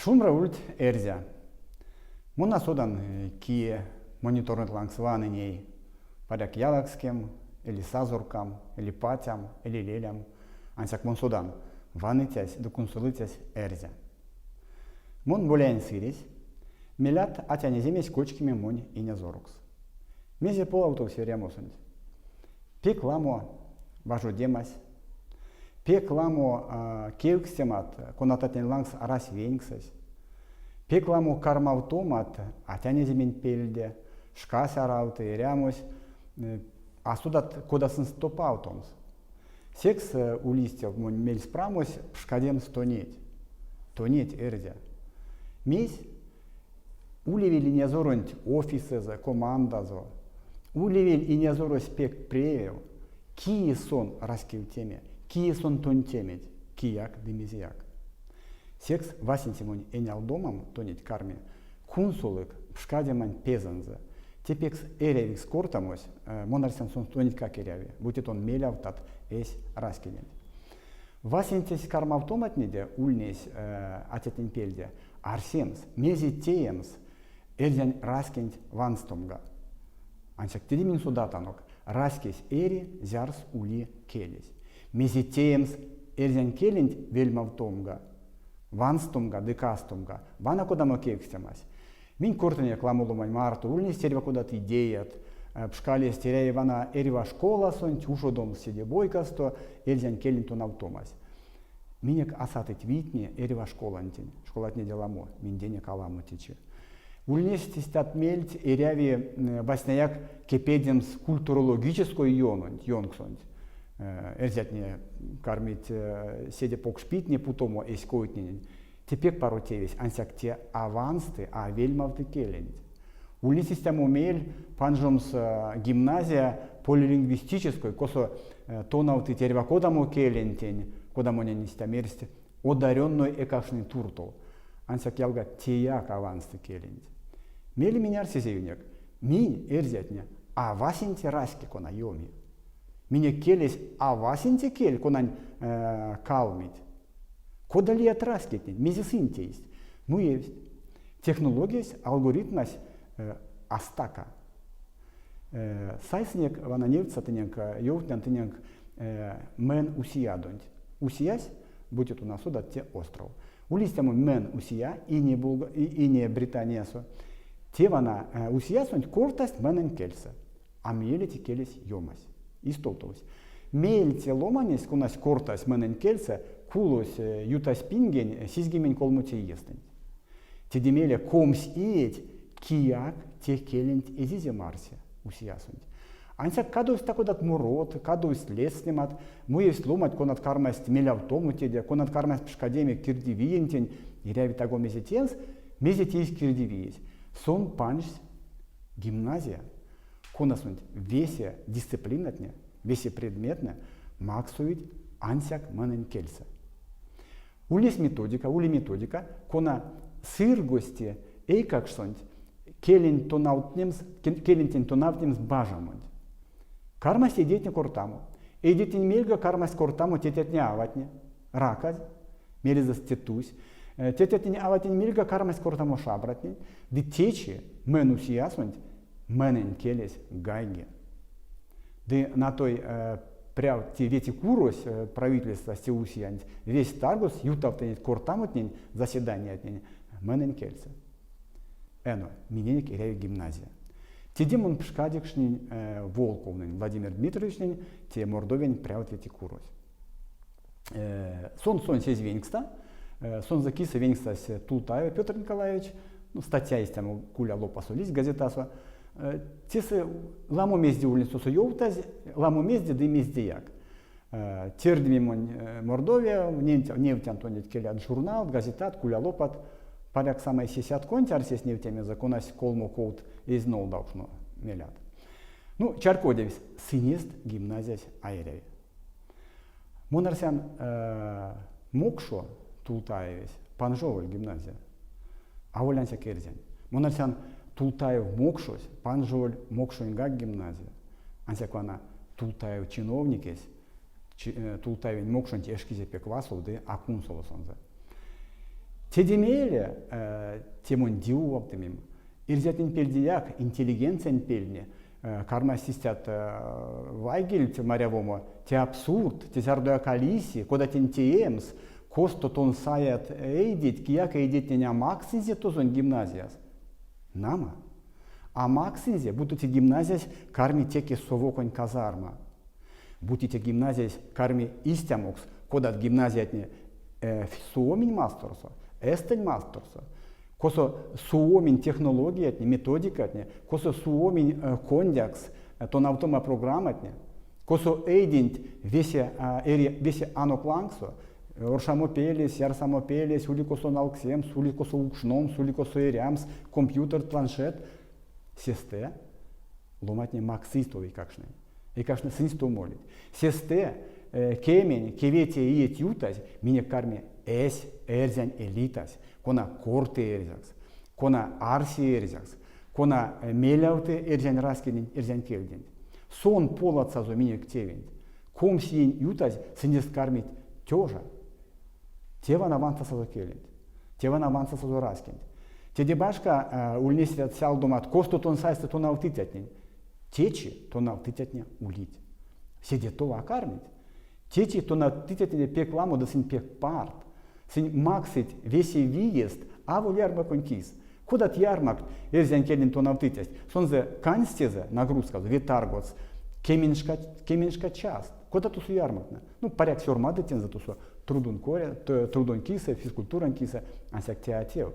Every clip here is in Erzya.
Шумбра ульть, эрзя! Мон а содан, кие мониторонть лангс ваны ней. Паряк ялакскем, эли сазоркам, эли патям, эли лелям. Ансяк мон содан, ваныцясь ды кунсолыцясь эрзя. Мон Боляень Сыресь, мелят атянь-эземесь кочкиме монь инязорокс. Мезе полавтовсь эрямосонть? Пек ламо важодемась, пек ламо кевкстемат, конататнень лангс арась веньксэсь, пек ламо кармавтомат атянь-эзементь пельде, шкась аравты, эрямось, а содат, кода сынст топавтомс. Секс улисть монь мельспрамось пшкадемс тонеть, тонеть, эрзя. Мейсь? Улевель инязоронть офисэзэ, командазо, улевель инязорось пек превев, кие сон раськевтеме, кие сон тонтеметь, кияк ды мезеяк. Секс васенце монь энялдомам тонеть карми, кунсолык пшкадемань пезэнзэ. Те пек эрявикс кортамось, мон арсян сон тонетькак эряви, бути тон мелявтат эсь раськеденть. Васенцесь кармавтоматнеде ульнесь атятнень пельде арсемс, мезе теемс эрзянь раськенть ванстомга. Ансяк теде минь содатанок, раськесь эри, зярс ули келесь. Мезе теемс эрзянь келенть вельмавтомга, ванстомга ды кастомга, вана кодамо кевкстемась. Минь кортынек ламо ломань марто, ульнесть эрьва кодат идеят, пшкалесть эряви вана эрьва школасонть ушодомс седе бойкасто эрзянь келень тонавтомась. Минек а сатыть вийтне эрьва школантень. Школатнеде ламо, минденек аламо течи. Ульнесть истят мельть, эряви васняяк кепедемс культурологической ёнонть, ёнксонть. Эрзятне кармить седе покш питне путомо эсь койтненень. Те пек паро тевесь, ансяк те а вансты, а вельмавты келенть. Ульнесь истямо мель панжомс гимназия полилингвистической, косо тонавтыть эрьва кодамо келентень, кода монень истя мерсть, одаренной эйкакштнень туртов. Ансяк ялгат, теяк а вансты келенть. Мейле минь арсезевинек, минь, эрзятне, а васенце раське, кона ёми. Минек келесь а васенце кель, конань калмить. Кода лият раськетнень, мезе сынь тейсть? Муевсть. Технологиясь, алгоритмась а стака. Сайсынек вана невтьса тыненк, ёвтнян тыненк Мэн усиядонть. Усиясь, бути тон а содат, те остров. Ули истямо Мэн усия Ине, Булг... Ине Британиясо. Те вана усиясонть кортасть мэнэнь кельсэ. А мейле те келесь ёмась. Истолтовсь. Меельце ломанесь, конась кортась мэнэнь кельсэ, кулось ютазь пингень 73 иестэнть. Теде мейле 20 иеть кияк те келенть эзизе марсе усиясонть. Ансяк кадовсть та-кодат морот, кадовсть ледстнемат, муевсть ломанть, конат кармасть мелявтомо теде, конат кармасть пшкадеме кирдивиентень, эряви таго мезе теемс, мезе тейсь кирдивиесь. Сон панжсь гимназия, конасонть весе дисциплинатне, весе предметнэ максовить ансяк монень кельсэ. Ульнесь методика, ули методика, кона сыргости эйкакшсонть келень тонавтнемс, келентень тонавтнемс бажамонть. Кармасть эйдетне кортамо. Эйдетнень мельга кармасть кортамо тетятне-аватне. Раказь, мелезэст те тусь. Тетятнень-аватнень мельга кармасть кортамо шабратнень. Ды течи мэн усиясонть мэнень келесь гайги. Ды натой прявт те ветикурось правительствась те усиянть весь таргос ютавтынеть кортамотнень заседаниятнень мэнень кельсэ. Эно, миненек эряви гимназия. Теде мон пшкадекшнинь Волковнень Владимир Дмитриевичнень, те Мордовиянь прявт ветикурось. Сон сонсь эзь венькста, сонзэ кисэ венькстась Тултаев Петр Николаевич, ну, статья истямо куля лопасо лиссь газетасо. Тесэ ламо мезде ульнесь тосо ёвтазь, ламо мезде ды мездеяк. Тердимим монь Мордовия, невтян тонеть келят журналт, газетат, кулялопат. Паряк самай се сятконть арсесь невтемензэ, конась колмо ковт эзь нолдавкшно мелят. Ну, чарькодевсь, сынест гимназиясь а эряви. Мон арсян, мокшо Тултаевесь панжоволь гимназия, аволь ансяк эрзянь. Мон арсян, Тултаев мокшось панжоволь мокшоньгак гимназия. Ансяк вана Тултаев чиновникесь Тултаевень мокшонть эшкизе пек васов ды а кунсолы сонзэ. Теде мейле те монь дивавтымим. Эрзятнень пельдеяк, интеллигенциянть пельде кармасть истят вайгельть марявомо, те абсурд, те зярдояк а лиси, кода тень теемс, косто тон саят эйдеть, кияк эйдетнень а максынзе тозонь гимназияс. Нама, а максынзе, бути те гимназиясь карми теке совоконь казарма. Бути те гимназиясь карми истямокс, кодат гимназиятне Суоминь масторсо, Эстэнь масторсо, косо Суоминь технологиятне, методикатне, косо Суоминь кондякс тонавтома программатне, косо эйденть весе эри весе анок лангсо, оршамопелесь, ярсамопелесь, ули косо налксемс, ули косо укшномс, ули косо эрямс, компьютер, планшет, сестэ ломатне максызь тов эйкакштнень. Эйкакштне сынсь тов молить. Сестэ кемень, кеветее иеть ютазь, минек карми эсь эрзянь элитась, кона корты эрзякс, кона арси эрзякс, кона мелявты эрзянь раськеденть, эрзянь кельденть. Сон поладсазо минек тевенть. 20 иень ютазь сындест кармить тёжа. Те вана ванстасазо келенть. Те вана ванстасазо раськенть. Теде башка ульнесть ряд сялдомат, косто тон сайсы тонавтыцятнень. Течи тонавтыцятне улить. Седе тов а кармить. Течи тонавтыцятнеде пек ламо ды сынь пек парт. Сынь максыть весе виест аволь ярмаконь кис. Кодат ярмакт эрзянь келень тонавтыцясь? Сонзэ канстезэ, нагрузказо, ве тарготс кеменьшка, кеменьшка част. Кодат тосо ярмактне? Ну, паряк сёрмады тензэ тосо трудонь коря, трудонь кисэ, физкультурань кисэ, ансяк те а тев.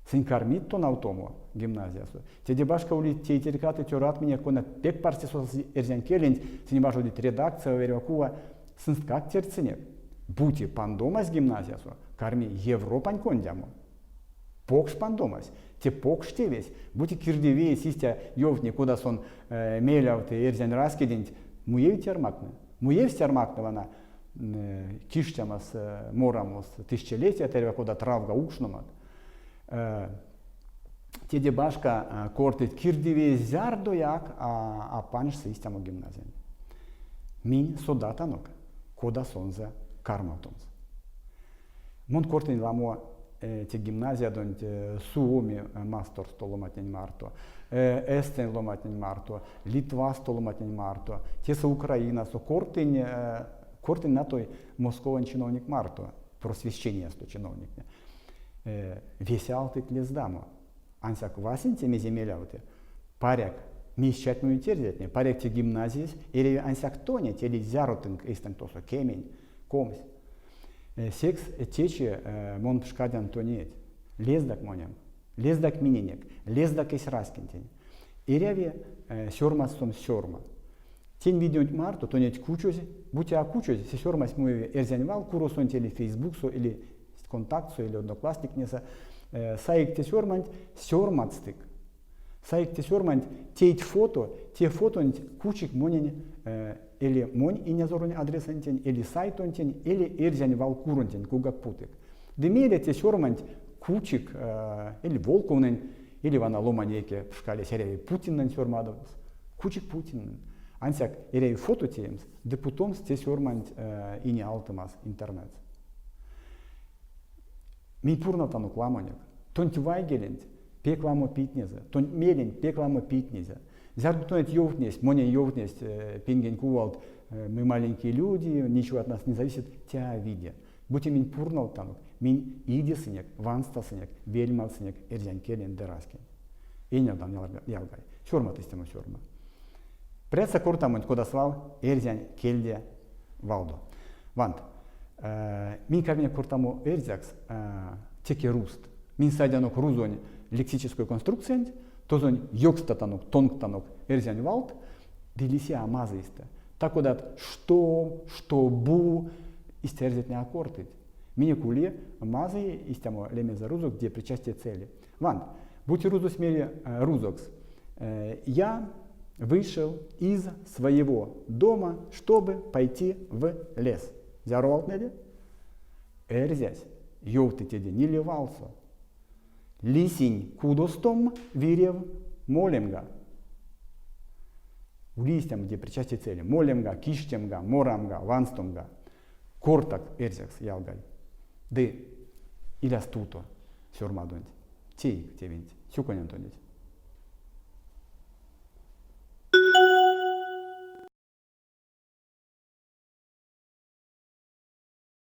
Сынь кармить тонавтомо гимназиясо. Теде башка улить тейтерькат и цёрат минек, конат пек парсте содасызь эрзянь келенть, сынь важодить редакциява, эрьва кува. Сынсткак тердьсынек. Бути пандомась гимназиясо карми Европань кондямо, покш пандомась, те покш тевесь, бути кирдивиесь истя ёвтни, кода сон мелявты эрзянь раськеденть, муевить ярмактне. Муевсть ярмактне вана киштямс, морамос, тысячелетият эрьва кодат равга укшномат. Теде башка кортыть кирдивиесь зярдояк а панжсы истямо гимназиянть. Минь содатанок, кода сонзэ кармавтомс. Мон кортынь ламо те гимназиядонть Суоми масторсто ломатнень марто, Эстэнь ломатнень марто, Литвасто ломатнень марто, тесэ Украинасо кортынь, кортынь натой Московонь чиновник марто, просвещениясто чиновниктне. Весе алтыть лездамо. Ансяк васенце мезе мелявты, паряк, мейс чатьмонить эрзятне, паряк те гимназиясь эряви ансяк тонеть эли зяро тынк эйстэнк тосо, 10, 20. Секс течи мон пшкадян тонеть. Лездак монень, лездак миненек, лездак эсь раськентень. Эряви сёрмадстомс сёрма. Тень видеонть марто тонеть кучозь, бути а кучозь, се сёрмась муеви Эрзянь вал куросонть эли Фейсбуксо, или ВКонтактсо, или Одноклассниктнесэ. Саик те сёрманть, сёрмадстык. Саик те сёрманть, тейть фото, те фотонть кучик монень эли монь инязоронь адресэнтень, эли сайтонтень, эли Эрзянь вал куронтень, кугак путык. Ды мейле те сёрманть кучик эли Волковнень, эли вана ломань вейке пшкалесь, эряви Путиннэнь сёрмадомс. Кучик Путиннэнь. Ансяк эряви фото теемс ды путомс те сёрманть ине алтымас интернетс. Минь пурнатанок ламонек. Тонть вайгеленть пек ламо питнезэ, тонть меленть пек ламо питнезэ. Зярдо тонеть ёвтнесть, монень ёвтнесть пингень кувалт, мы маленькие люди, ничего от нас не зависит, те а виде. Бути минь пурнавтанок, минь идесынек, ванстасынек, вельмавтсынек эрзянь келенть ды раськенть. Энялдан, ялгай, сёрмат истямо сёрма. Прядса кортамонть, кода свал, эрзянь кельде валдо. Вант, минь карминек кортамо эрзякс, теке рузт. Минь сайдянок рузонь лексической конструкциянть, тозонь ёкстатанок, тонгтанок эрзянь валт, ды лиси а мазыйстэ. Та-кодат што, штобу, истя эрзятне а кортыть. Минек ули мазый истямо лемезэ рузокс, где причастие цели. Вант, бути рузось мери рузокс, я вышел из своего дома, чтобы пойти в лес. Зяро валтнэде? Эрзясь ёвты теде ниле валсо. Лисинь кудостом вирев молемга. Ули истямо, где причастие цели. Молемга, киштемга, морамга, ванстомга. Кортак эрзякс, ялгай. Ды. Иля стувто сёрмадонть. Теик тевенть. Сюконян тонеть.